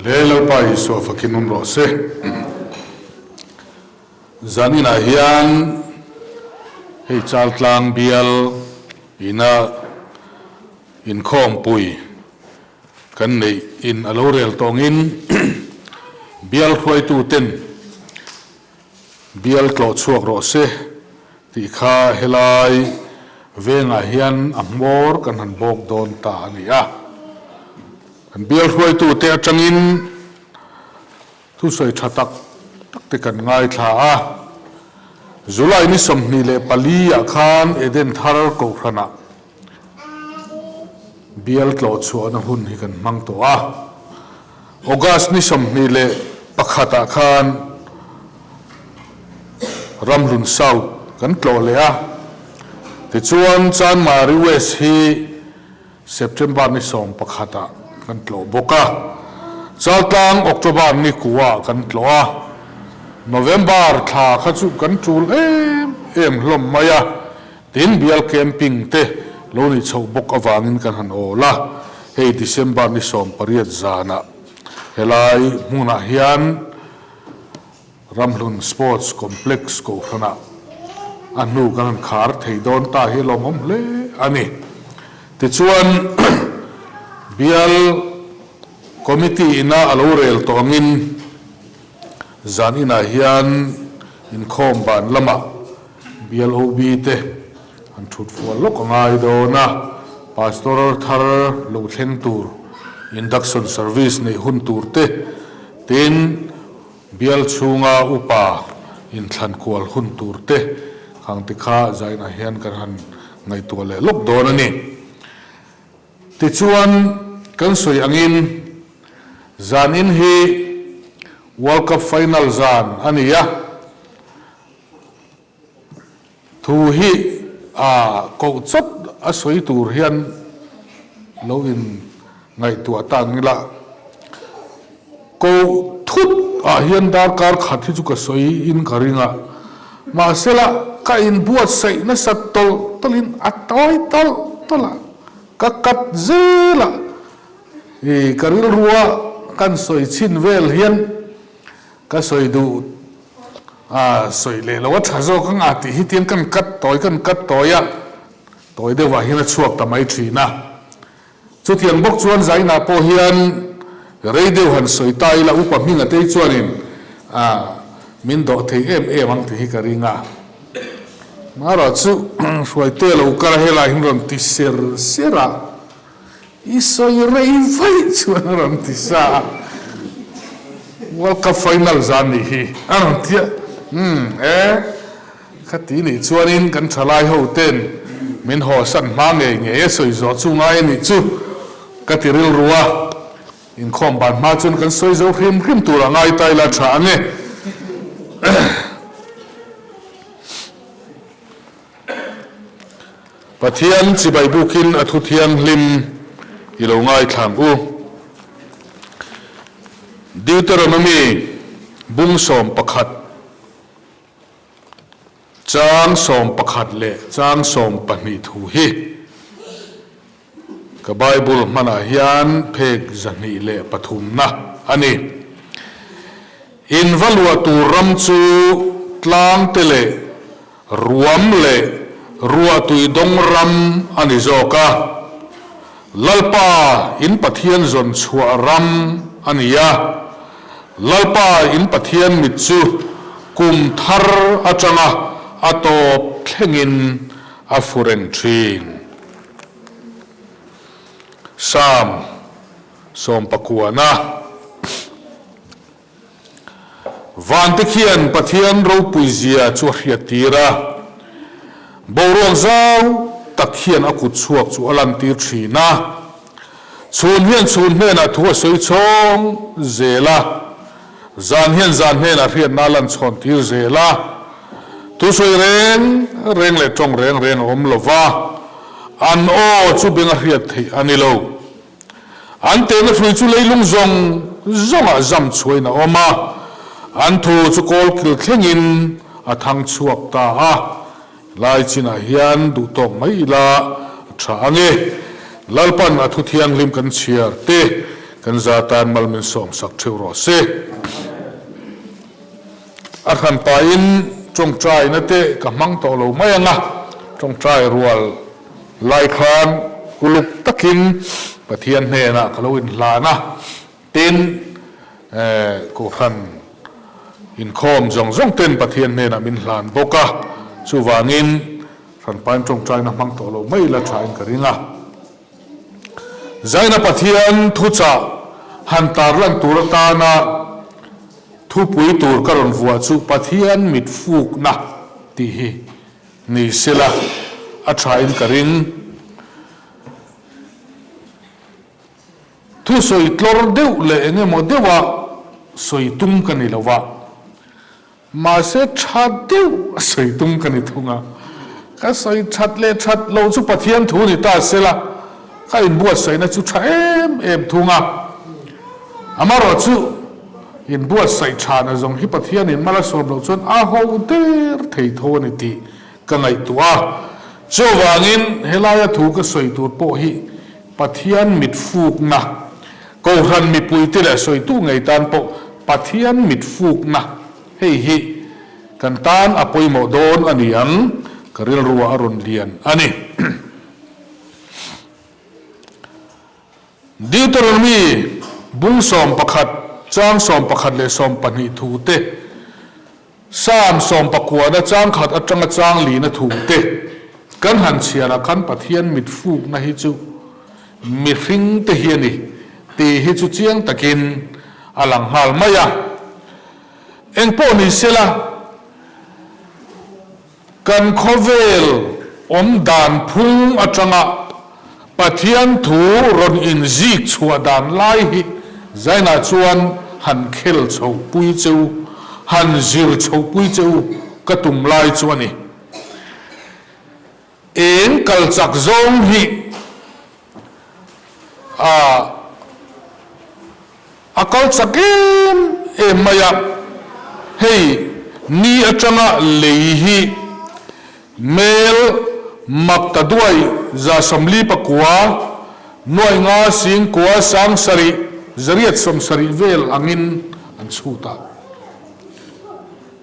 Le Lalpa Isua fakin awm rawh se. Zaninah hian hei Chaltlang bial ina inkhawmpui kan neih in a lo rel tawngin bial hruaituten Bial tlawh chhuak rawh se tih kha helai vengah hian a hmawr kan han bawk dawn ta a ni a. Kan bial hruaitute atangin thusawi tha tak tak te kan ngaithla a. July ni 24 ah khan Eden Thar Kohhranah Bial tlawh chhuahna hun hi kan hmang tawh a. August ni 21 ah khan Ramhlun South kan tlawh leh a. Tichuan Chanmari West hi September ni 11 ah kan tlawh bawk a. Chaltlang October ni kua kan tlawh a. November thla kha chu kan tul em em hlawm mai a. Tin, bial camping te lo nih chhoh bawk avangin kan han awl a, hei December ni 18 zanah helai hmunah hian Ramhlun Sports Complex Kohhranah a hnu kan han khar thei dawn ta hi a lawmawm hle a ni. Tichuan, bial committee ina a lo rel tawh angin zan inah hian inkhawm ban lamah BLOB te an thut fual lawk a ngai dawn a, Pastor thar lo thleng tur, Induction Service neih hun tur te, tin bial chhunga upa inthlan kual hun tur te khang te kha zainah hian kan han ngaihtuah leh lawk dawn a ni. Tichuan kan sawi angin zanin hi World Cup Final zan a ni a, Thu hi a koh chawt a sawi tur hian lo in ngaihtuah ta ang ila. Koh thut ah hian darkar khat hi chu ka sawi in ka ring a, mahsela ka in buatsaih nasat tawlh tawlh in a tawi tawlh tawlh a, ka kat zel a, i ka rilrua kan sawi chhin vel hian Ka sawi duh a, sawi leh lo a tha zawk ang a tih hi tiang kan cut tawi kan cut tawi a, tawi deuh ah hian a chhuak ta mai thin a. Chutiang bawk chuan Zainah pawh hian rei deuh han sawi ta ila upa hming a tei chuanin a min dawh thei em em ang tih hi ka ring a. Marawh chu hruaite lo kal a helai hi rawn ti ser ser a. I sawi rei vaih chuan a rawn ti sa a, World Cup final zan nih hi a rawn ti a, Umm e, khati nih chuanin kan thalai ho ten min haw san hma ngei ngei a sawi zawh chu ngai a nih chu ka ti rilru a, inkhawm ban hma chuan kan sawi zo hrim hrim tur a ngai ta ila tha ang e. Pathian chibai bukin a thu thianghlim i lo ngaithlang u. Deuteronomy bung 11, chang 11 leh chang 12 thu hi ka Bible hmanah hian phek 203 na a ni. In va luah tur ram chu tlangte leh Ruam leh ruahtui dawng ram a ni zawk a, Lalpa in Pathian zawn chhuah ram a ni a, Lalpa in Pathian mit chu kum thar atanga a tawp thlengin a fu reng thin. Psalm 90. Vante khian Pathian ropui zia chu a hriattir a, boruak zau tak hian a kut chhuak chu a lantir thin a. Chhun hian chhun hnenah thu a sawi chhawng zel a, zan hian zan hnenah hriatna a lan chhawn tir zel a. Thu sawi reng reng leh tawng reng reng a awm lo va, an aw chu beng a hriat theih a ni lo. An tehna hrui chu leilung zawng zawngah zam chhuain a awm a, an thu chu kawlkil thlengin a thang chhuak ta a. Lai chinah hian duhtawk mai ila a tha ang e. Lalpan a thu thianghlim kan chhiar te, Kan za tan mal min sawm sak theuh rawh se. A hran pahin tawngtaina te ka hmang tawh lo mai ang a, tawngtai rual lai khan uluk takin Pathian hnenah ka lo inhlan a, tin Kohhran inkhawm zawng zawng ten Pathian hnenah min hlan bawk a, chuvangin hran pahin tawngtaina hmang tawh lo mai la thain ka ring a. Zaina Pathian thuchah han tarlan tur atana thupui tur ka rawn vuah chu Pathian mit fukna tih hi ni sela a thain ka ring. Thusawi tlawr deuh leh eng emaw deuha sawi tum ka ni lo va. Mahse tha deuh a sawi tum ka ni thung a, ka sawi that leh that lo chu Pathian thu ni ta sela, ka inbuatsaihna chu tha em em thung a. Amaherawhchu inbuatsaih thana zawng hi Pathianin mal a sawm loh chuan a ho der thei tho a ni tih ka ngaihtuah a. Chuvangin helaia thu ka sawi tur pawh hi Pathian mit fukna, Kohhran mipuite leh sawitu ngei tan pawh Pathian mit fukna hei hi kan tan a pawimawh dawn a ni ang, ka rilruah a rawn lian a ni. Deuteronomy bung 11, chang 11 leh 12 thute, Psalm sawmpakuana chang khat atanga chang lina thu te kan han chhiar ah khan Pathian mit fukna hi chu mihring te hi a ni tih hi chu chiang takin a lang nghal mai a. Engpawh ni sela Kan khawvel awm dan phung atanga Pathian thu rawn inzik chhuah dan lai hi Zainah chuan han khel chho pui che u, han zir chho pui che u ka tum lai chu a ni. Eng kal chak zawng hi a A kal chak em em mai a, hei ni atanga lei hi mel mak ta duai 149 nuai nga sing kua sang sarih zariat 70 vel angin an chhut a,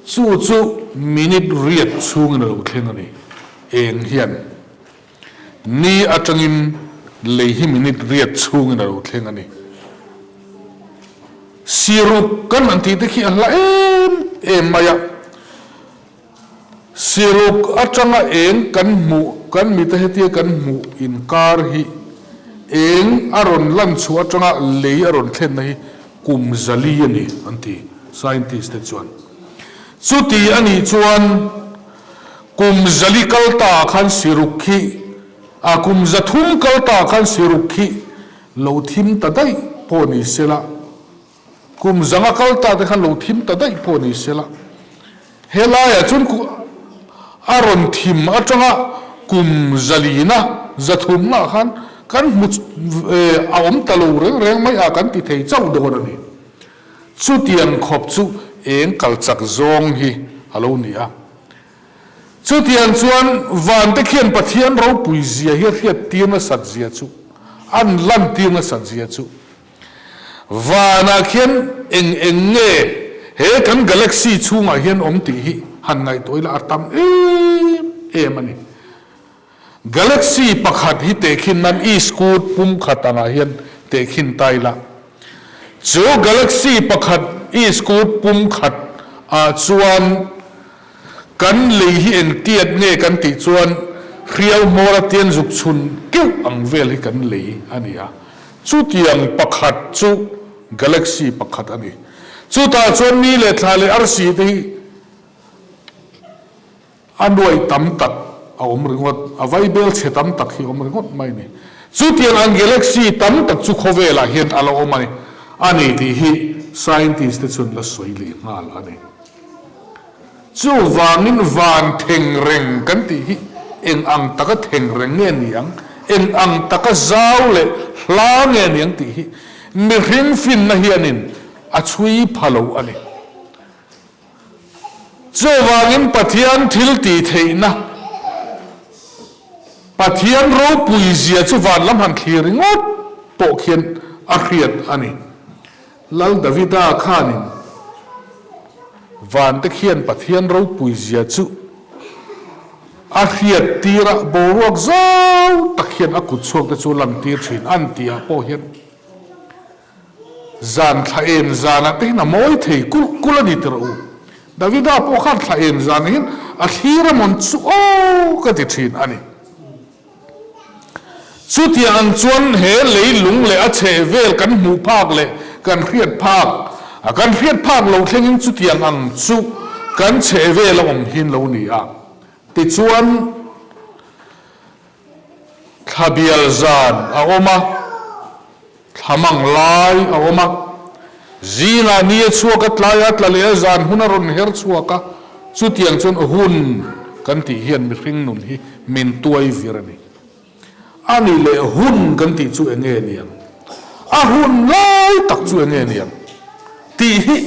chu chu minute riat chhungin a lo thleng a ni eng hian. Ni atangin lei hi minute riat chhungin a lo thleng a ni. Siruk kan han tih te khi a hla em em mai a. Siruk atanga eng kan hmuh, kan mita hetia kan hmuh inkar hi eng a rawn lan chhuah atanga lei a rawn thlenna hi kum zali a ni an ti scientist te chuan. Chuti a nih chuan. Kum zali kal ta ah khan siruk khi, a kum 300 kal ta ah khan siruk khi lo thim ta daih pawh ni sela, kum 500 kal ta te khan lo thim ta daih pawh ni sela, helaiah chuan a rawn thim atanga kum zalina 300 ah khan kan hmu a awm ta lo reng reng mai a kan ti thei chauh dawn a ni. Chutiang khawp chu eng kal chak zawng hi a lo ni a. Chutiang chuan vante khian Pathian ropui zia hi a hriat tir nasat zia chu, an lan tir nasat zia chu. Vanah khian eng eng nge he kan galaxy chhungah hian awm tih hi han ngaihtuah ila a tam em em a ni. Galaxy pakhat hi tehkhin nan iskut pum khat angah hian tehkhin ta ila. Chu galaxy pakhat iskut pum khat ah chuan kan lei hi engtiat nge kan tih chuan hriau hmawr a tian zuk chhun keuh ang vel hi kan lei a ni a. Chutiang pakhat chu galaxy pakhat a ni. Chutah chuan ni leh thla leh arsi te hi A nuai tam tak a awm ringawt, a vaibel chhe tam tak hi a awm ringawt mai a ni. Chutiang ang galaxy tam tak chu khawvelah hian a la awm a ni, a ni tih hi scientist te chuan la sawi leh nghal a ni. Chuvangin van thengreng kan tih hi eng ang taka thengreng nge ni ang, eng ang taka zau leh hla nge ni ang tih hi mihring finna hianin a chhui pha lo a ni. Chuvangin Pathian thil tih theihna, Pathian ropui zia chu van lam han thlir ringawt pawh khian a hriat a ni. Lal Davida khanin vante khian Pathian ropui zia chu a hriat tir a, boruak zau tak hian a kut chhuak te chu lantir thin an tih ah pawh hian Zan thla en zanah te hian a mawi thei kulh kulh a ni tirh u. Davida pawh khan thla en zanah hian a thlir a mawn chu aw ka ti thin a ni. Chutiang ang chuan he lei lung leh a chheh vel kan hmuh phak leh kan hriat phak a kan hriat phak lo thlengin chutiang ang chu kan chheh vel a awm hin lo ni a. Tichuan. Thla bial zan a awm a, thla mang lai a awm a. Zingah ni a chhuak a, tlai a tla leh a, zan hun a rawn her chhuak a. Chutiang chuan hun kan tih hian mihring nun hi min tuai vir a ni. A nih leh hun kan tih chu eng nge niang? A hun lai tak chu eng nge niang? Tih hi.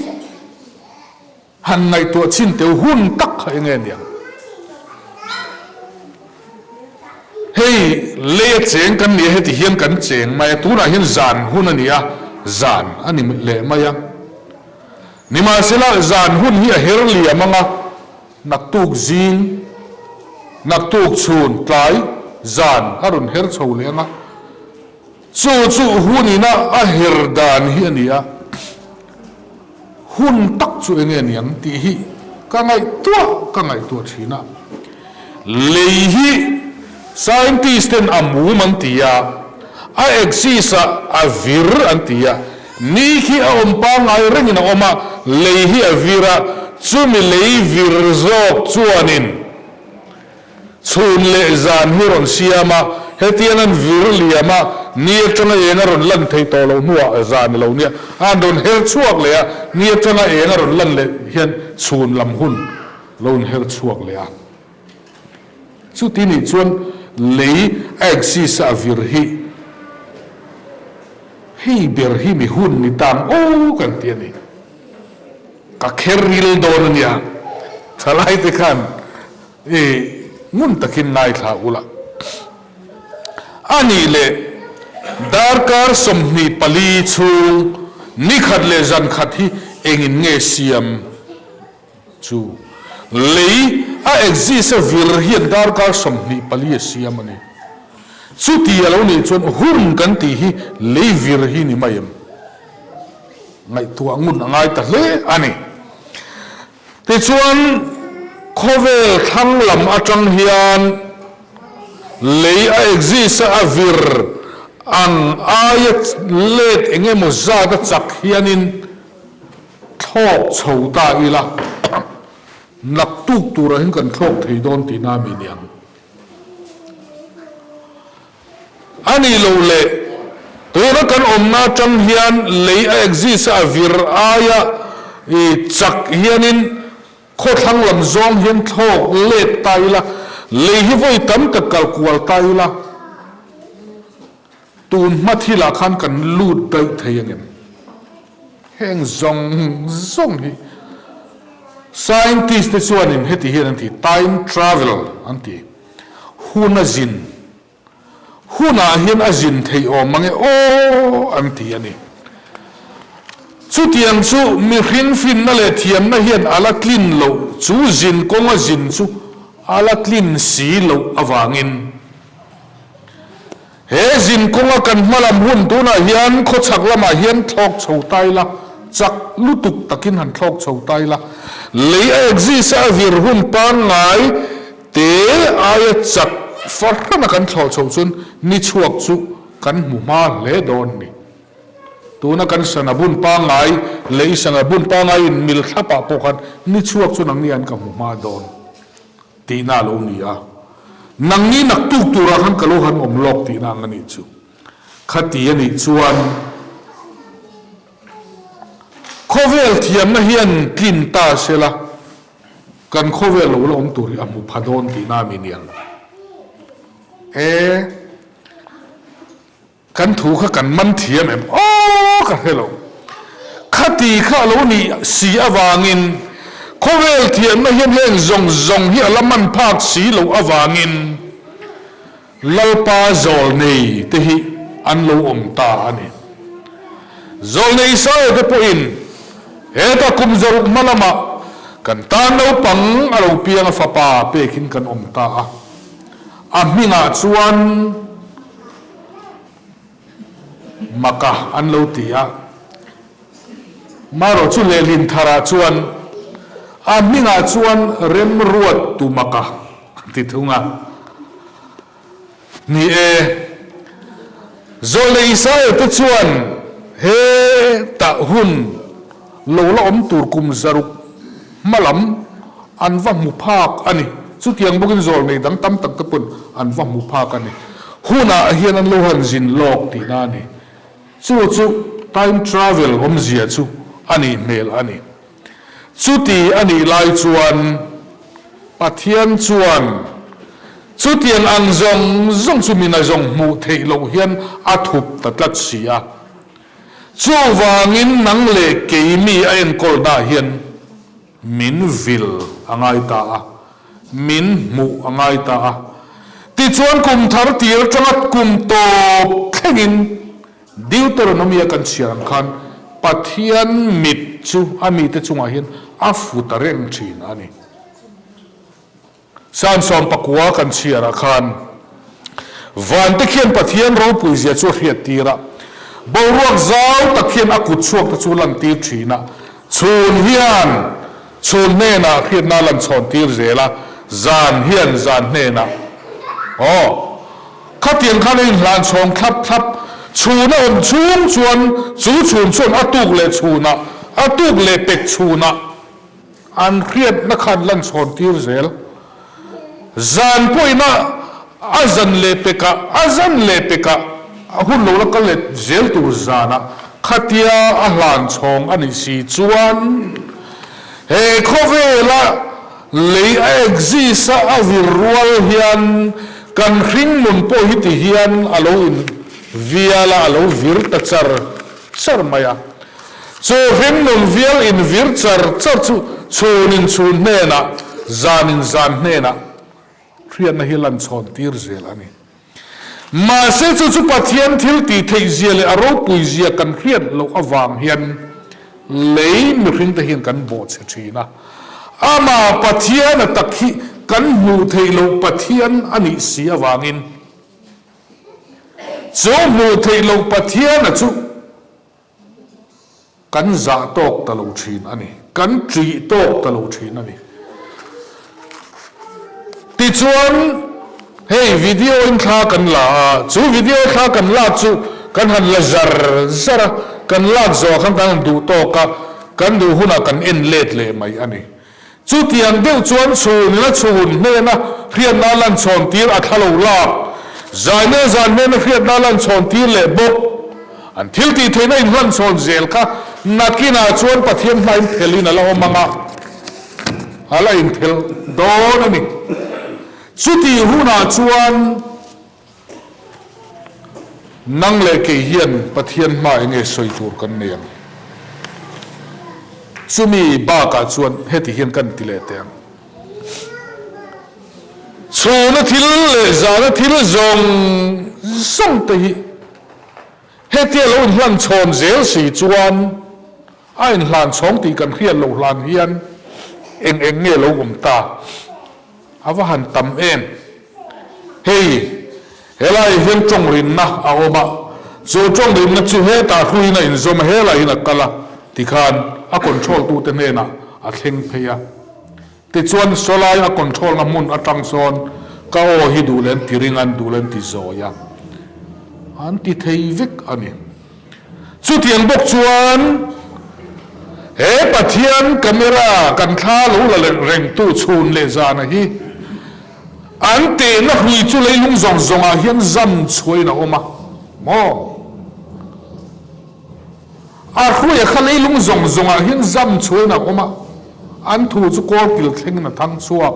Han ngaihtuah chin teu hun tak kha enge niang? Hei lei a cheng kan nia heti hian kan cheng mai a, tunah hian zan hun a ni a, zan a ni leh mai a. Nimahsela zan hun hi a her liam ang a, naktuk zing, naktuk chhun tlai zan a rawn her chho leh ang a. Chu chu hun ina a her dan hi a ni a, hun tak chu enge niang tih hi ka ngaihtuah ka ngaihtuah thin a. Lei hi scientist ten a mum an ti a, a axis ah a vir an ti a, ni khi a awm pangngai rengin a awm a, lei hi a vir a, chumi lei vir zawk chuanin, Chhun leh zan hi rawn siam a, hetiang an vir liam a, ni atanga eng a rawn lan theih tawh loh hnuah zan a lo nia, a an rawn her chhuak leh a, ni atanga eng a rawn lan leh hian chhun lam hun lo in her chhuak leh a. Chuti nih chuan lei axis a vir hi hei ber hi mi hun ni tang aw kan ti a ni. Ka kher ril dawn a nia, thalaite khan I ngun takin ngaithla ula. A nih leh darkar 24 chhung ni khat leh zan khat hi engin nge siam chu? Lei a exist a vir hian darkar 24 a siam a ni. Chuti a lo nih chuan hun kan tih hi lei vir hi ni mai em? Ngaihtuah ngun a ngai ta hle a ni. Tichuan, khawvel thlang lam atang hian lei a exist a, a vir ang aia let eng emaw zat a chak hianin thlawk chho ta ila, naktuk turah hian kan thlawk thei dawn tihna a mi niang. A nih loh leh, tuna kan awmna atang hian lei a exist a, a vir aia chak hianin khawthlang lam zawng hian thlawk let ta ila, lei hi vawi tam tak kal kual ta ila, tun hma thilah khan kan lut daih thei angem? Heng zawng zawng hi scientist te chuanin heti hian an ti, time travel an ti. Hun a zin, hunah hian a zin theih awm mange aw an ti a ni. Chutiang chu mihring finna leh thiamna hian a la tlin loh, chu zin kawng a zin chu a la tlin si loh avangin he zin kawnga kan hmalam hun tunah hian khawchhak lamah hian thlawk chho ta ila, chak lutuk takin han thlawk chho ta ila, lei a exist a vir hun pangngai Te aia chak fahran a kan thlawh chhoh chuan ni chhuak chu kan hmu hma hle dawn ni. Tuna kan sana bun pangngai leh i sana bun pangngai in mil thlapah pawh khan ni chhuak chu nangni an ka hmu hma dawn tihna a lo ni a. Nangni naktuk turah khan ka lo han awm lawk tihna ang a nih chu. Khati a nih chuan khawvel thiamna hian tlin ta sela. Kan khawvel lo la awm tur hi a hmu pha dawn tihna a mi niang e. Kan thu kha kan man thiam em aw ka hre lo. Khati kha a lo nih si avangin khawvel thiamna hian heng zawng zawng hi a la man phak si loh avangin Lalpa zawl nei te hi an lo awm ta a ni. Zawlnei Isaia te pawhin heta kum zaruk hma lamah kan tan naupang a lo piang a fapa pekin kan awm ta a, a hmingah chuan Maka an lo ti a. Marawh chu lehlin tharah chuan a hmingah chuan Remruat Tumaka a ti thung a. Ni e, Zawlnei Isaia te chuan hetah hun lo la awm tur kum zaruk hma lam an va hmu phak a ni. Chutiang bawkin zawlnei dang tam tak te pawn an va hmu phak a ni. Hunah hian an lo han zin lawk tihna a ni. Chu chu time travel awmzia chu a nih hmel a ni. Chuti a nih lai chuan Pathian chuan chutiang ang zawng zawng chu mina zawng hmuh theih loh hian a thup ta tlat si a. Chuvangin nang leh kei mi a enkawlnaah hian min vil a ngai ta a, min hmuh a ngai ta a. Tichuan kum thar tir atanga kum tawp thlengin Deuteronomy-a kan chhiar ang khan Pathian mit chu a mite chungah hian a fu ta reng thin a ni. Psalm 19 kan chhiarah khan vante khian Pathian ropuizia chu a hriattir a, boruak zau tak hian a kut chhuak te chu lantir thin a, chhun hian chhun hnenah hriatna a lanchhawn tir zel a, zan hian zan hnenah aw khatiang khan a inhlan chhawng thlap thlap, chhun a awm chhung chuan chu chhun chuan a tuk leh chhunah a tuk leh pek chhunah An hriatna khan lan chhawn tir zel. Zan pawhin a a zan leh pekah a zan leh pekah a hun lo la kal leh zel tur zanah khatia a hlan chhawng a nih si chuan he khawvela lei a exist a a vir rual hian kan hringnun pawh hi ti hian a lo in vial a a lo vir ta char char mai a. Chu hringnun vial invir char char chu chhunin chhun hnenah, zanin zan hnenah hriatna hi lan chhawn tir zel a ni. Mahse chu chu Pathian thil tih theih zia leh a ropui zia kan hriat loh avang hian lei mihring te hian kan bawhchhe thin a. Amah Pathian a tak hi kan hmuh theih loh Pathian a nih si avangin chu hmuh theih loh Pathian a chu Kan zah tawk ta lo thin a ni. Kan ṭih tawk ta lo thin a ni. Tichuan, hei video in thla kan la a, chu video thla kan lak chu kan han la zar zar a, kan lak zawh khan kan han duh tawk a, kan duh hunah kan en let leh mai a ni. Chutiang deuh chuan chhun la chhun hnena hriatna a lan chhawn tir a thla lo lak. Zaina zan hnena hriatna a lan chhawn tir leh bawk. An thil tih theihna inhlan chhawn zel kha nakinah chuan Pathian hma inphelhin a la awm ang a, a la inphelh dawn a ni. Chutih hunah chuan. Nang leh kei hian Pathian hma enge sawi tur kan nei ang? Chumi bakah chuan heti hian kan ti leh teh ang. Chhuna thil leh zana thil zawng zawng te hi hetia lo inhlan chhawn zel si chuan a inhlan chhawng tih kan hriat loh hlan hian eng eng nge lo awm ta? A va han tam em? Hei, helaiah hian tawngrinna a awm a, chu tawngrinna chu hetah hruiin a inzawm a, helaihin a kal a, tikhan a control tute hnenah a thleng phei a. Tichuan, sawlai a control na hmun atang sawn ka aw hi duh leh an ti ring a, an duh leh an ti zawi a, an ti thei vek a ni. Chutiang bawk chuan he Pathian camera kan thla lo la leh rengtu chhun leh zana hi an tehna hrui chu leilung zawng zawngah hian zam chhuain a awm a maw? A hruia kha leilung zawng zawngah hian zam chhuain a awm a, an thu chu kawlkil thlengin a thang chhuak.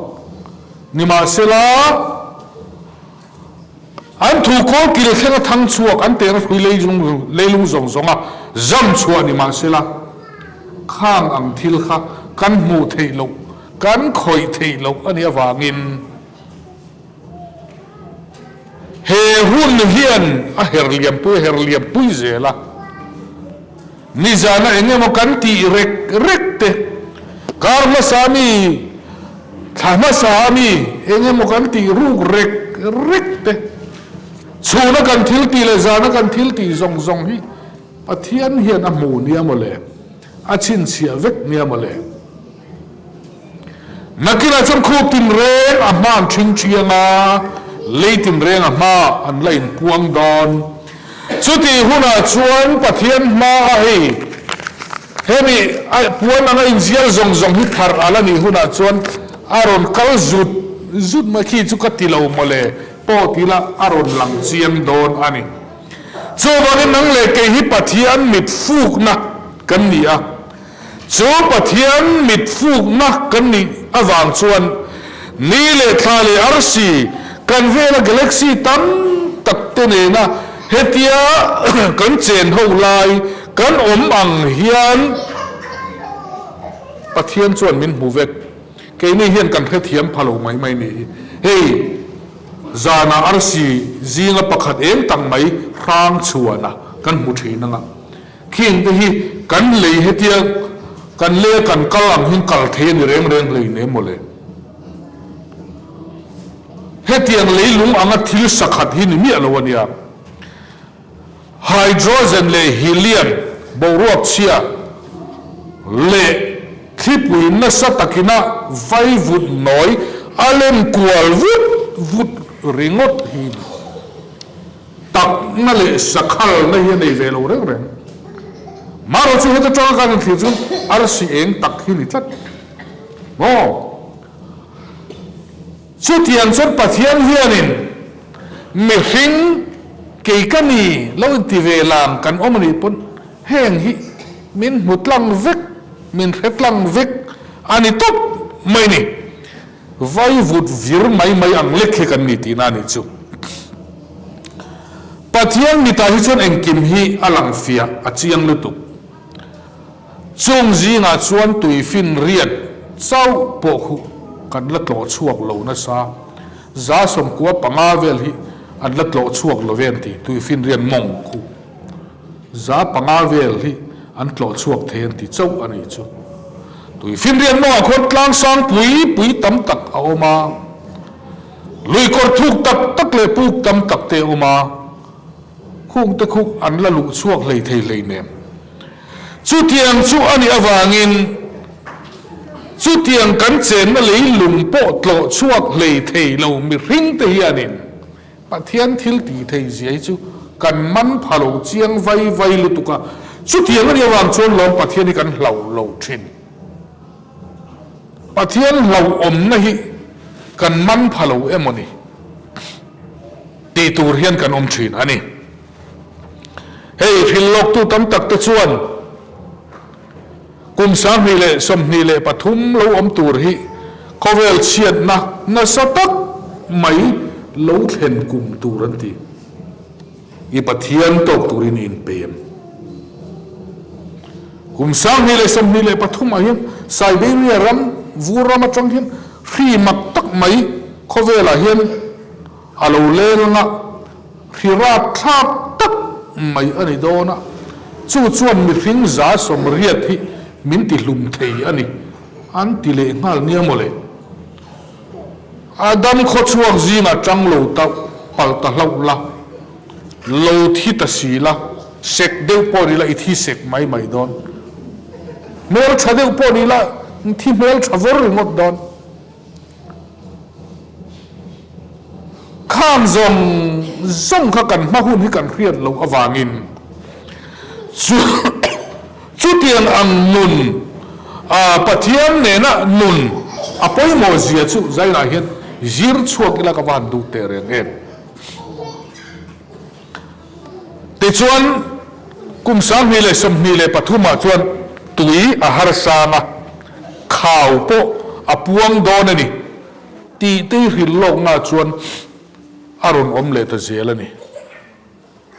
Nimahsela. An thu kawl kil thleng a thang chhuak, an tehna hrui leilung zawng zawng a zam chhuah ni mahsela, khang ang thil kha kan hmuh theih loh, kan khawih theih loh a nih avangin he hun hian a her liampui a her liampui zel a. Nizana eng emaw kan tih rek rek te, kar hmasa mi, thla hmasa mi eng emaw kan tih ruk rek rek te, chhuna kan thil tih leh zana kan thil tih zawng zawng hi Pathian hian a hmu nia maw le, a chhinchhiah vek nia maw le. Nakinah chuan khup tinreng a hma an ṭhing ṭhiang a, lei tinreng a hma an la inpuang dawn. Chutih hunah chuan Pathian hma a hei hemi puan anga inzial zawng zawng hi pharh a la nih hunah chuan a rawn kal zut zut mai khi chu ka ti lo mawle pawh ti ila a rawn lang chiang dawn a ni. Chuvangin nang leh kei hi Pathian mit fukna kan ni a. Chu Pathian mit fukna kan nih avang chuan ni leh thla leh arsi kan vela galaxy tam tak te nena hetia kan chen ho lai kan awm ang hian Pathian chuan min hmu vek. Keini hian kan hrethiam pha lo mai mai ni hi. Hei zanah arsi zinga pakhat eng tak mai hrang chhuana kan hmu thin anga. Khing te hi kan lei hetia kan lei a kan kal ang hian kal thei a ni reng reng hlei ne mawle. Hetiang leilung anga thil sakhat hi ni miah lo a nia. Hydrogen leh helium boruak chhia leh thlipui nasa takina vaivut nawi a lem kual vut vut ringawt hi ni. Takna leh sakhalna hi a nei ve lo reng reng. Marawh chu heta tanga kan inthlir chuan arsi eng tak hi ni tlat maw? Chutiang chuan Pathian hianin mihring kei ka ni lo inti ve lang kan awm a nih pawn heng hi min hmu tlang vek, min hre tlang vek a ni tawp mai ni. Vaivut vir mai mai ang lek hi kan ni tihna a nih chu. Pathian mitah hi chuan engkim hi a lang fiah a chiang lutuk. Chung zingah chuan tuifinriat chauh pawh khu kan la tlawh chhuak lo nasa. 95 vel hi an la tlawh chhuak lo ve an ti, tuifinriat mawng khu. 5% vel hi an tlawh chhuak thei an ti chauh a nih chu. Tuifinriat mawngah khuan tlang sang pui pui tam tak a awm a, lui kawr thuk tak tak leh puk tam tak te a awm a, khung te khu an la luh chhuak hlei thei hlei nem. Chutiang chu a nih avangin chutiang kan chenna leilung pawh tlawh chhuak hlei thei lo mihring te hianin Pathian thil tih thei zia hi chu kan man pha lo chiang vai vai lutuk a, chutiang a nih avang chuan lawm Pathian hi kan hlauh lo thin. Pathian hlauhawmna hi kan man pha lo emaw ni tih tur hian kan awm thin a ni. Hei hrilhlawktu tam tak te chuan Kum 2023 lo awm tur hi khawvel chhiatna nasa tak mai lo thlen kum tur an ti. I Pathian tawk turin i inpem. Kum 2023 ah hian Siberia ram, vur ram atang hian hri mak tak mai khawvelah hian a lo leng anga hri rapthlak tak mai a ni dawn a, chu chuan mihring 80 hi min ti hlum thei a ni, an ti leh nghal nia mawle. Adam khawchhuak zingah tang lo ta palh ta hlauh la, lo thi ta si la, sek deuh pawh ni la i thi sek mai mai dawn. Hmeltha deuh pawh ni la thi hmeltha vawr ringawt dawn. Khang zawng zawng kha kan hma hun hi kan hriat loh avangin chu chutiang ang nun Pathian nena nun a pawimawh zia chu zainah hian zir chhuak ila ka va han duh teh reng em. Tichuan, kum 2023 ah chuan tui a harsang a, khau pawh a puang dawn a ni tih te hi hrilh lawkna chuan a rawn awm leh ta zel a ni.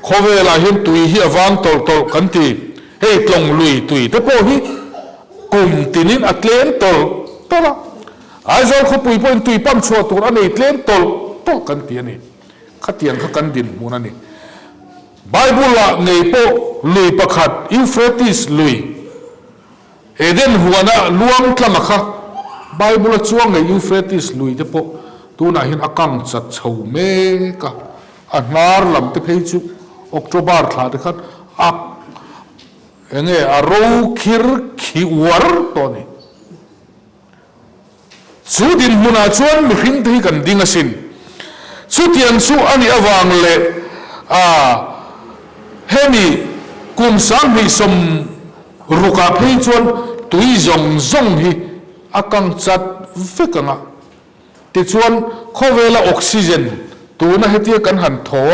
Khawvelah hian tui hi a vang tawlh tawlh kan ti, hei tlawng lui tui te pawh hi kum tinin a tlem tawlh tawlh a, Aizawl khawpui pawhin tui pump chhuah tur a nei tlem tawlh tawlh kan ti a ni. Khatiang kha kan dinhmun a ni. Bible-ah ngei pawh lui pakhat Euphrates lui, Eden huana luang tlanga kha Bible-a chuang ngei Euphrates lui te pawh tunah hian a kang chat chho mek a, a hnar lam te phei chu October thla te khan a enge a ro khir khi uar tawh a ni. Chu dinhmunah chuan mihringte hi kan ding asin. Chutiang chu a nih avang leh a hemi kum 2060 ah phei chuan tui zawng zawng hi a kang chat vek ang a. Tichuan khawvela oxygen tuna hetia kan han thaw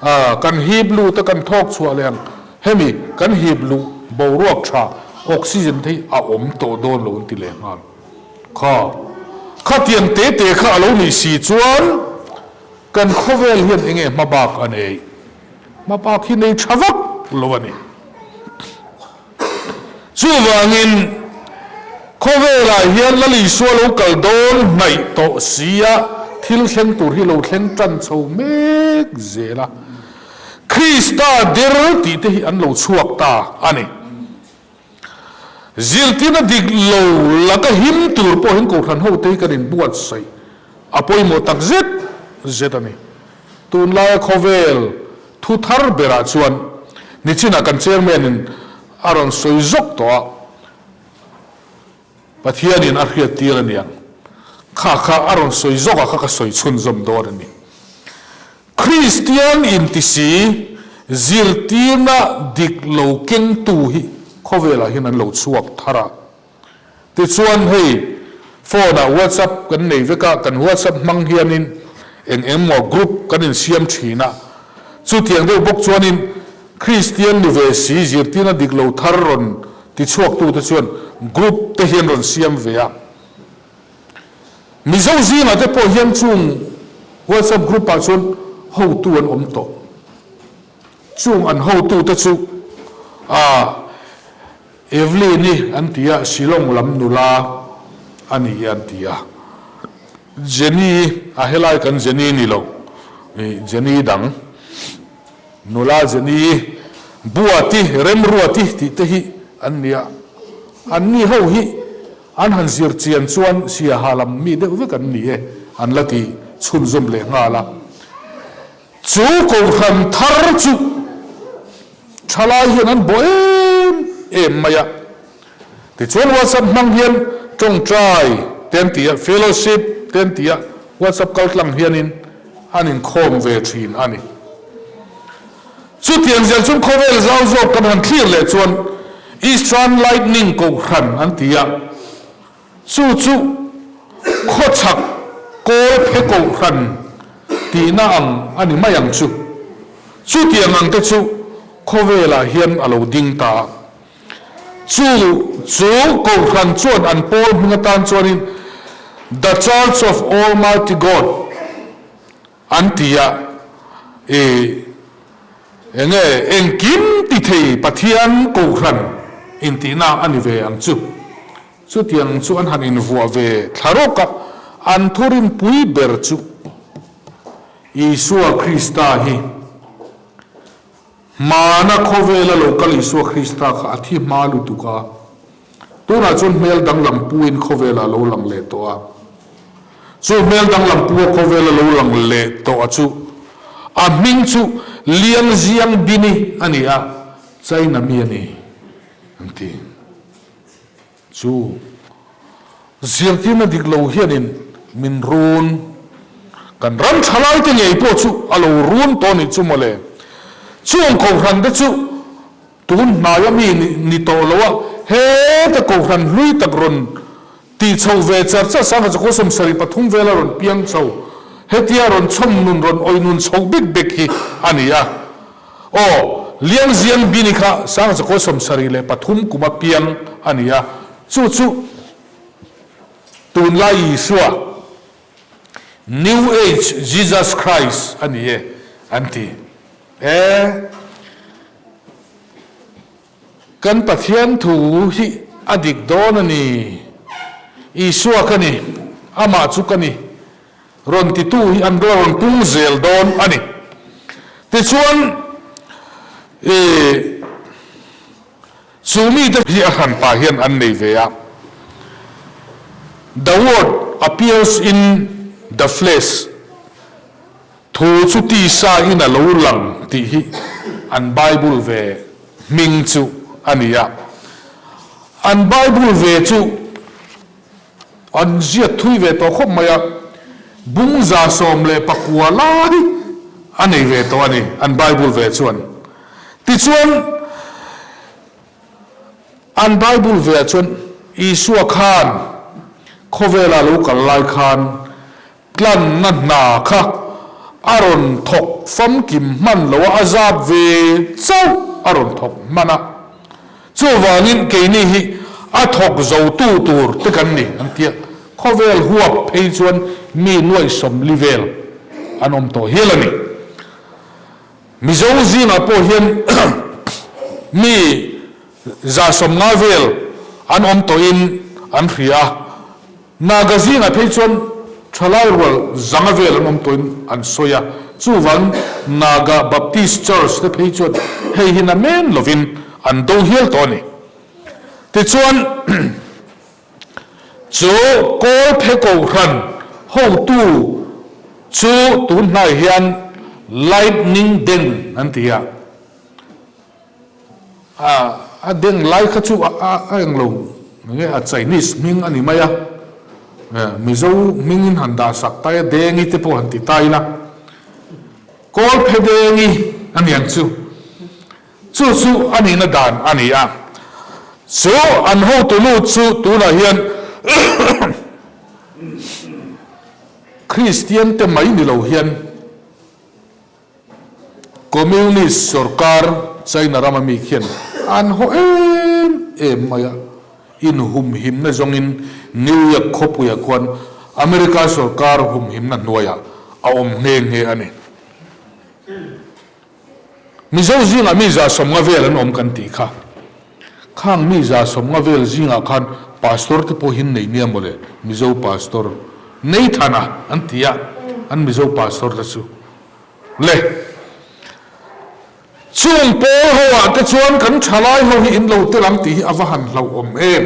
a, kan hip lut a kan thawk chhuah leh ang hemi kan hip luh boruak tha oxygen te hi a awm tawh dawn lo an ti leh nghal. Kha khatiang te te kha a lo nih si chuan kan khawvel hian enge hmabak a nei? Hmabak hi nei tha vak lo a ni. Chuvangin khawvelah hian Lal Isua lo kal dawn hnaih tawh sia thil thleng tur hi lo thleng tan chho mek zel a. Krista der tih te hi an lo chhuak ta a ni. Zirtirna dik lo laka him tur pawhin Kohhran hote hi kan inbuatsaih a pawimawh tak zet zet a ni. Tunlaia khawvel thu thar berah chuan nichinah kan Chairman-in a rawn sawi zawk tawh a, Pathianin a hriattir a niang. Kha kha a rawn sawi zawk a kha ka sawi chhunzawm dawn a ni. Kristian inti si, zirtirna dik lo kengtu hi khawvelah hian an lo chhuak thar a. Tichuan hei phone-ah WhatsApp kan nei vek a, kan WhatsApp hmang hianin eng eng maw group kan insiam thin a. Chutiang deuh bawk chuanin Kristian ni ve si zirtirna dik lo thar rawn tichhuaktute chuan group te hian rawn siam ve a. Mizo zingah te pawh hian chung WhatsApp group ah chuan hotu an awm tawh. Chung an hotute chu ah Evelyn-i an ti a, Shillong lam nula a ni an ti a. Jenny, a helai kan Jenny ni lo, Jenny dang, nula Jenny, Buati, Remruati tih te hi an ni a. An ni ho hi an han zir chian chuan Siaha lam mi deuh vek an ni e, an la ti chhunzawm leh nghal a. Chu kohhran thar chu thalai hian an bawh em em mai a. Tichuan WhatsApp hmang hian tawngtai te an ti a, fellowship te an ti a, WhatsApp kaltlang hianin an inkhawm ve thin a ni. Chutiang zel chuan khawvel zau zawk kan han thlir leh chuan Eastern Lightning kohhran an ti a. Chu chu khawchhak kawl phe kohhran tihna ang a ni mai ang chu. Chutiang ang te chu khawvelah hian a lo ding ta a. Chu chu kohhran chuan an pawl hming atan chuanin The Church of Almighty God An ti a, I enge engkim ti thei Pathian Kohhran intihna a ni ve ang chu. Chutiang chu an han invuah ve thla rawk a, an thurinpui ber chu Isua Krista hi. Hmana khawvela lo kal Isua Krista kha a thi hma lutuk a, tunah chuan hmel danglam puin khawvelah a lo lang leh tawh a. Chu hmel danglam pua khawvela lo lang leh tawh a chu a hming chu Liang Ziang Bini a ni a, China mi a ni an ti. Chu zirtirna dik lo hianin min run, kan ram thalaite ngei pawh chu a lo run tawh a nih chu mawle. Chung kohhran te chu tun hnaia mi ni tawh lo a, heta kohhran hlui tak rawn tih chho ve char char sangha chu khaw 73 vela rawn piang chho, hetia rawn chhawm nun rawn awih nun chho bek bek hi a ni a. Aw, Liangziang Bini kha Sangzakaw 73 kuma piang a ni a, chu chu tunlai Isua, New Age Jesus Christ a ni e an ti. E, kan Pathian thu hi a dik dawn a ni, Isua ka ni, amah chu ka ni. Rawn titu hi an rawn pung zel dawn a ni. Tichuan. I chu mite hi a hranpa hian an nei ve a, The word appears in the flesh, thu chu tisa in a lo lang tih hi an Bible ve hming chu a ni a. An Bible ve chu An ziak thui ve tawh khawp mai a, bung 119 lai a nei ve tawh a ni, an Bible ve chuan. Tichuan, an Bible ve ah chuan Isua khan khawvela lo kal lai khan tlanna hna kha a rawn thawk famkim hman lo a, a zap ve chauh a rawn thawk hman a. Chuvangin keini hi a thawk zotu tur te kan ni an ti a, khawvel huap phei chuan mi nuaih 40 vel an awm tawh hial a ni. Mizo zingah pawh hian mi 150 vel an awm tawhin an hria a. Naga zingah phei chuan thalai rual zanga vel an awm tawhin an sawi a, chuvang Naga Baptist Church te phei chuan hei hi na men lovin an do hial tawh a ni. Tichuan chu Kawlphe Kohhran hotu chu tun hnai hian Lightning Deng an ti a, A deng lai kha chu a englo nge a Chinese hming a ni mai a, Mizo hmingin han dah sak tai a Dengi te pawh han ti ta ila, Kawlphe Dengi a ni ang chu. Chu chu a nihna dan a ni a, chu an hotu lut chu tunah hian Kristian te mai ni lo hian, Communist sorkar China rama mi khian an haw em em mai a, inhumhimna zawngin New York khawpuiah khuan America sorkar humhimna hnuaiah a awm nghe nghe a ni. Mizo zingah mi 150 vel an awm kan tih kha. Khang mi 150 vel zingah khan Pastor te pawh hin nei nia mawle, Mizo Pastor Nathan-a an ti a, an Mizo Pastor te chu. Le. Chung pawl ho ah te chuan kan thalai ho hi in lo tel ang tih hi a va han hlauhawm em.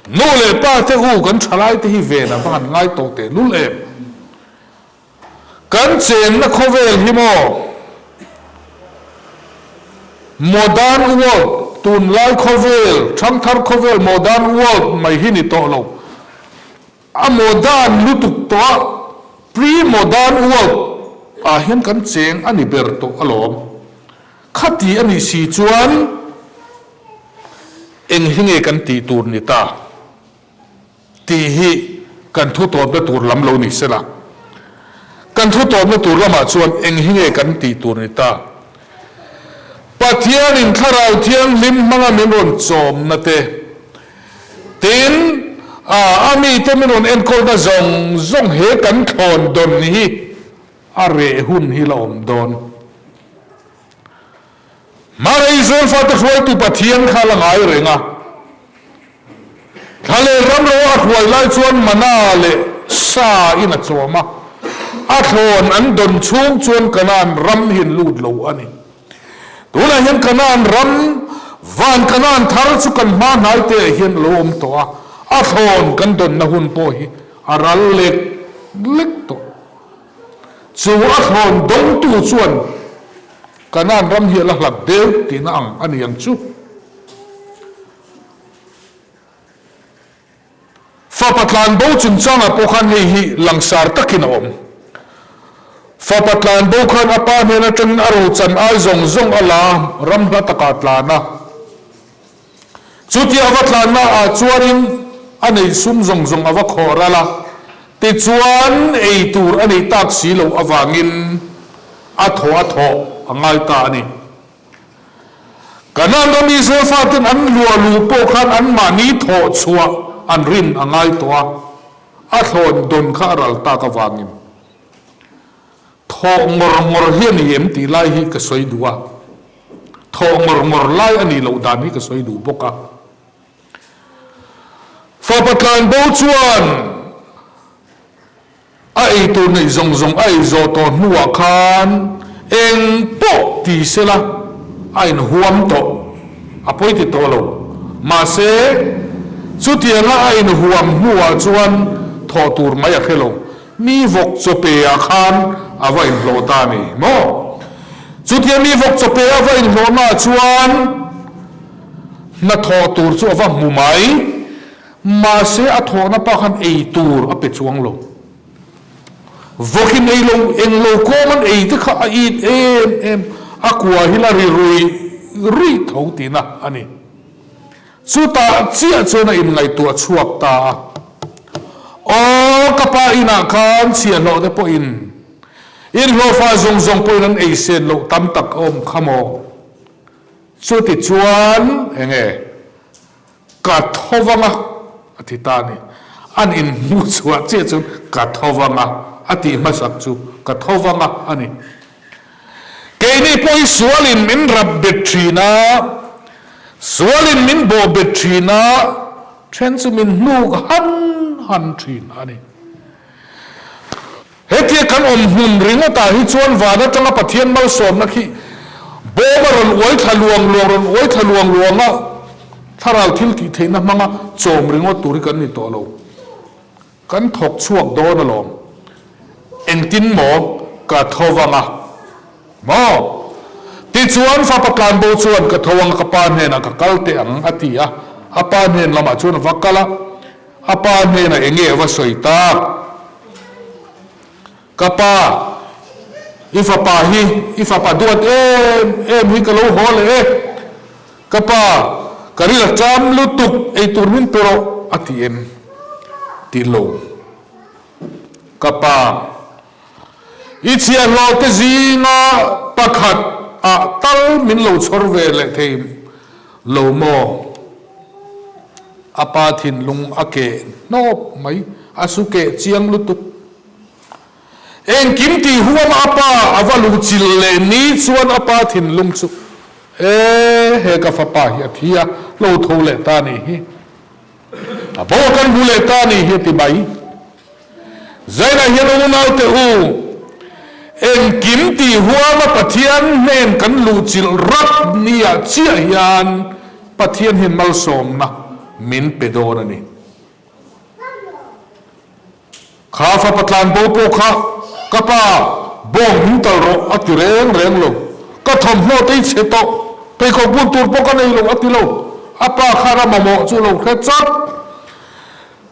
Nu leh pa te u kan thalai te hi ven a va han ngai tawh tehlul em. Kan chenna khawvel hi maw Modern world, tunlai khawvel, thangthar khawvel modern world mai hi ni tawh lo. A modern lutuk tawh a, pre-modern world ah hian kan cheng a ni ber tawh alawm. Khati a nih si chuan eng hi nge kan tih tur ni ta? Tih hi kan thu tawpna tur lam lo ni sela. Kan thu tawpna tur lamah chuan eng hi nge kan tih tur ni ta? Pathianin Thlarau Thianghlim hmanga min rawn chawmna te, tin, a mite min rawn enkawlna zawng zawng he kan thlawn dawn hi a reh hun hi la awm dawn. Hmara Israel fate hruaitu Pathian kha la ngai reng a. Thla leh ram ro a hruai lai chuan mana leh sa in a chawm a, a thlawn an dawn chhung chuan Kanaan ram hi an lut lo a ni. Tunah hian Kanaan ram, van Kanaan thar chu kan hma hnai te ah hian a lo awm tawh a, a thlawn kan dawnna hun pawh hi a ral lek lek tawh. Chu a thlawn dawngtu chuan Kanaan ram hi a la hlat deuh tihna ang a ni ang chu. Fapa tlanbo chungchangah pawh khan hei hi langsar takin a awm. Fapa tlanbo khan a pa hnen atangin a rochan ai zawng zawng a la ram hla takah a tlan a. Chutia a va tlanna ah chuanin a neih sum zawng zawng a va khawh ral a, tichuan ei tur a neih tak si loh avangin a thaw a thawh a ngai ta a ni. Kanaan ram Israel faten an luah luh pawh khan anmahni thawh chhuah an rin a ngai tawh a, a thlawn dawn kha a ral tak avangin thawh ngawr ngawr hi a ni em tih lai hi ka sawi duh a, thawh ngawr ngawr lai a nih loh dan hi ka sawi duh bawk a. Fapa tlanbo chuan A ei tur neih zawng zawng a ei zawh tawh hnuah khan eng pawh ti sela. A inhuam tawh, a pawi ti tawh lo. Mahse, chutianga a inhuam hnuah chuan thawh tur mai a hre lo. Mi vawk chawpe ah khan a va inhlawh ta a ni maw? Chutia mi vawk chawpe a va inhlawhnaah chuan hna thawh tur chu a va hmu mai. Mahse, a thawhna pa khan ei tur a pe chuang lo. Vawkin ei lo, eng lo kawm an ei te kha a it em em, a kua hi la ri rui rui tho tihna a ni. Chutah chiah chuan a inngaihtuah chhuak ta a, Aw ka pa inah khan chhiahhlawh te pawhin, inhlawhfa zawng zawng pawhin an ei sen loh tam tak a awm kha maw? Chuti chuan enge? Ka tho vang a, a ti ta a ni. An inhmuh chhuah chiah chuan ka tho vang a, a tih hmasak chu ka tho vang a a ni. Keini pawh hi sualin min rap bet thin a, sualin min bawh bet thin a, then chu min hnuk han han thin a ni. Hetia kan awm hmun ringawtah hi chuan van atanga Pathian malsawmna khi bawm a rawn uai thla luang luang rawn uai thla luang luang a, thlarau thil tih theihna hmanga chawm ringawt tur hi kan ni tawh lo. Kan thawk chhuak dawn alawm. Engtin maw ka tho vang a? Maw? Tichuan fapa tlanbo chuan ka tho ang a, ka pa hnenah ka kal teh ang a ti a. A pa hnen lamah chuan a va kal a. A pa hnenah eng nge a va sawi tak? Ka pa, i fapa hi, i fapa duat em em hi ka lo haw leh e. Ka pa, ka ril a ṭam lutuk, eitur min pe rawh, a ti em? Ti lo. Ka pa, i chhiahhlawh te zinga pakhat ah tal min lo chhawr ve leh thei lo maw? A pa thinlung a keh hnawp mai, a su keh chiang lutuk. Engkim tih huam a pa a va luhchilh leh ni chuan a pa thinlung chu, E, he ka fapa hi a thi a, lo tho leh ta nih hi. A bo a kan hmu leh ta nih hi a ti mai. Zainah hian unaute u, engkim tih huama Pathian hnen kan luhchilh rap niah chiah hian Pathian hian malsawmna min pe dawn a ni. Kha fapa tlanbo pawh kha ka pa bawng min tal rawh a ti reng reng lo. Ka thawmhnaw te i chhe tawh, pheikhawk bun tur pawh ka nei lo a ti lo. A pa khan a mamawh chu lo hre chak.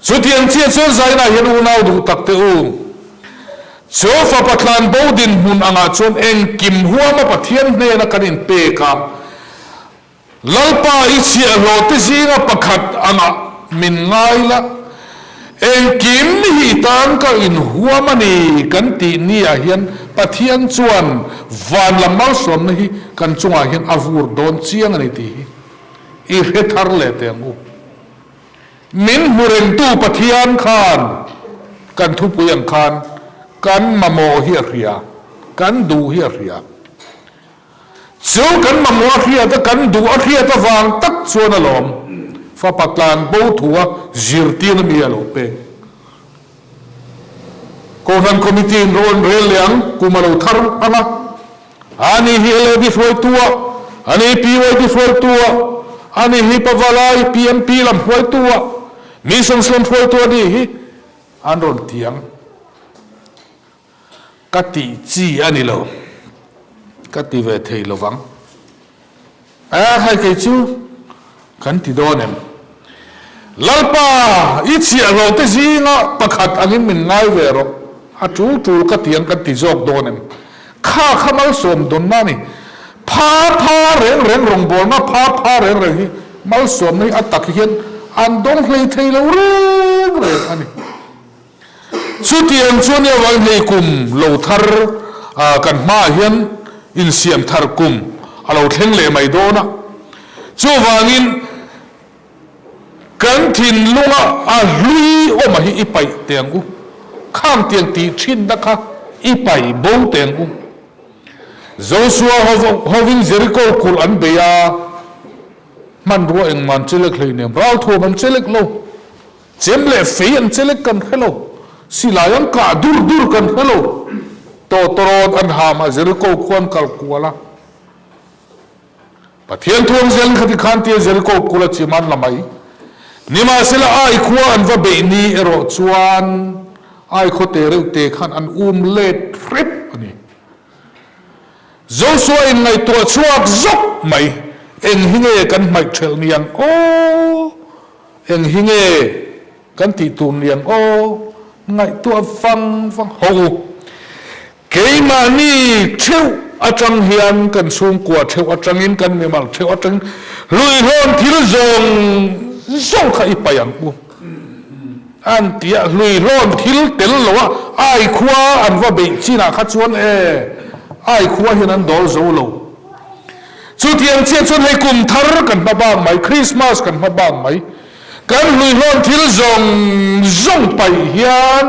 Chutiang chiah chuan Zainah hian unau duh tak teh u. Chu fapa tlanbo dinhmun angah chuan engkim huama Pathian hnena kan inpek a, Lalpa i chhiahhlawh te zinga pakhat angah min ngai la, engkim hi i tan ka inhuam a ni kan tih niah hian Pathian chuan van lam malsawmna hi kan chungah hian a vur dawn chiang a ni tih hi i hre thar leh teh ang u. Min hmu rengtu Pathian khan kan thupui ang khan kan mamawh hi a hria, kan duh hi a hria. Chu kan mamawh a hriat a, kan duh a hriat avang tak chuan alawm fapa tlan bo thua zirtirna mi a lo pek. Kohhran Committee in rawn rel leh ang, kum a lo thar ang a. Ani hi LAD hruaitu a, ani PYD hruaitu a, ani hi Pavalai PMP lam hruaitu a, Missions lam hruaitu a ni hi an rawn ti ang. Ka tih chi a ni lo, ka ti ve thei lovang. A khai kei chu kan ti dawn em? Lalpa, i chhiahhlawh te zinga pakhat angin min ngai ve rawh, a tul tul ka ti ang kan ti zawk dawn em? Kha kha malsawm dawnna a ni. Pha pha reng reng rawngbawlna pha pha reng reng hi malsawmna hi a tak hian an dawng hlei thei lo reng reng a ni. Chutiang chuan nia vangin hei kum lo thar kan hmaah hian insiam thar kum a lo thleng leh mai dawn a. Chuvangin kan thinlunga a hlui awm a hi i paih teh ang u. Khang tiang tih thinna kha i paih bo teh ang u. Joshua hovin Jericho kulh an bei a, hmanrua engmah an chelek hleinem, ralthuam an chelek lo. Chem leh fei an chelek kan hre lo, silai an kah dur dur kan hre lo. Tawtawrawt an ham a, Jericho khua an kal kual a. Pathian thuang zel kha tikhan tia Jeriko kula chim an la mai. Nimahsela Ai khua an va beih ni erawh chuan Ai khaw te reuh te khan an um let hrep a ni. Joshua in ngaihtuah chhuak zawk mai, Eng hi nge kan hmaih ṭhelh ni ang aw? Eng hi nge kan tih tur ni ang aw? Ngaihtuah vang vang ho u. Keimahni theuh atang hian kan chhungkua theuh atangin kan mimal theuh atangin hluihlawn thil zawng zawng kha i paih ang u. An ti a, hluihlawn thil tel lo a ai khua an va beih chinah kha chuan e ai khua hian an dawl zo lo. Chutiang chiah chuan hei kum thar kan hma bak mai, Christmas kan hma bak mai. Kan hluihlawn thil zawng zawng paih hian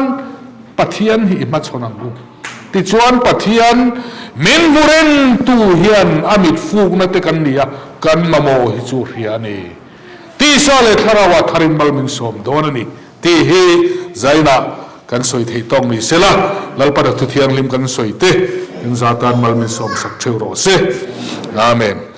Pathian hi i hmachhawn ang u. Tichuan Pathian min hmu rengtu hian a mit fukna te kan ni a, kan mamawh hi chu hria a ni. Tisa leh thlarauah tharin mal min sawm dawn a ni tih hi zainah kan sawi theih tawk ni sela, Lalpa Thu Thianghlim kan sawi te kan za tan mal min sawm sak theuh rawh se. Amen.